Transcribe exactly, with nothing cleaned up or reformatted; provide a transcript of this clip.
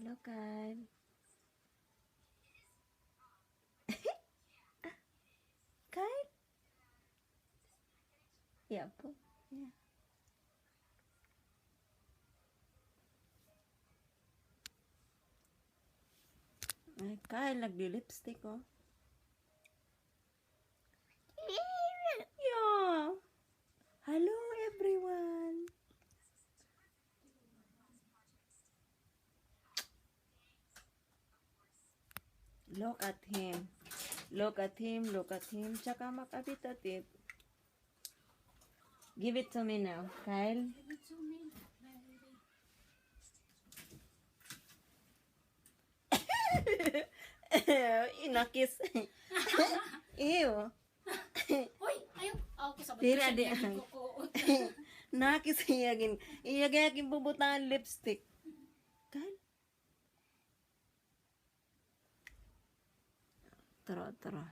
Hello, Kyle. Kyle? Yeah po. Yeah. Ay, Kyle, nagli-lipstick, oh. Yeah. Hello, everyone. Look at him. Look at him, look at him. Tsaka makapit-apit. Give it to me now, Kyle. Inakis. Ew. Hoy, ayaw. Ako sa Tira di. Nakis iya gin-, iya gin-, bubutangan lipstick. Kyle? Tara, tara.